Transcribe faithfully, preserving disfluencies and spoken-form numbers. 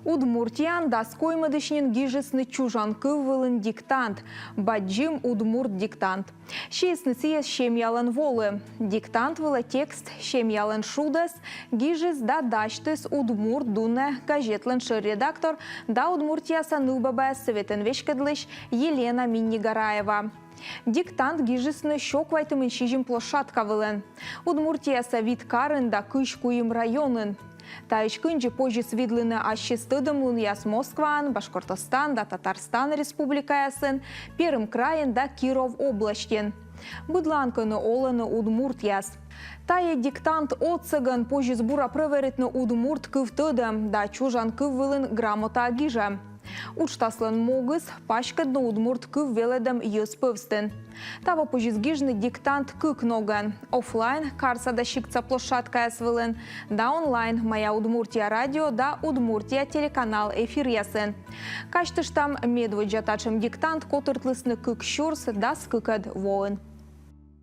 Удмуртияын дас коймӧдысь нин гижисны чужан кыв вылын диктант, бадӟым удмурт диктант. Сиисны сійӧс семьялӧн волы. Диктант вылӧ текст «Семьялӧн шудӧс» гижис да дасьтіс «Удмурт дуне» газетлӧн шӧр редактор да Удмуртияса нывбабаяс сӧветӧн веськӧдлысь Елена Миннигараева. Диктант гижисны сё квайтымын сизим площадка вылын Удмуртияса вит карын да кызь куим районын. Таысь кындзи позис видлыны ассьыс тӧдӧмлунъяс Москваын, Башкортостан да Татарстан республикаясын, Перым крайын да Киров обласьтын. Быдлаын, кӧні олӧны удмуртъяс. Тайӧ диктант отсӧгӧн позис бура прӧверитны удмурт кыв тӧдӧм да чужан кыв вылын грамотаа гижӧм. Уджтаслӧн могыс — паськӧдны удмурт кыв велӧдӧм йӧз пӧвстын. Таво позис гижны диктант кык ногӧн: офлайн, карса да сиктса площадкаяс вылын, да онлайн, «Моя Удмуртия» радио да «Удмуртия» телеканал эфиръясын. Казьтыштам, медводдза татшӧм диктант котыртлісны кык сюрс дас кыкӧд воын.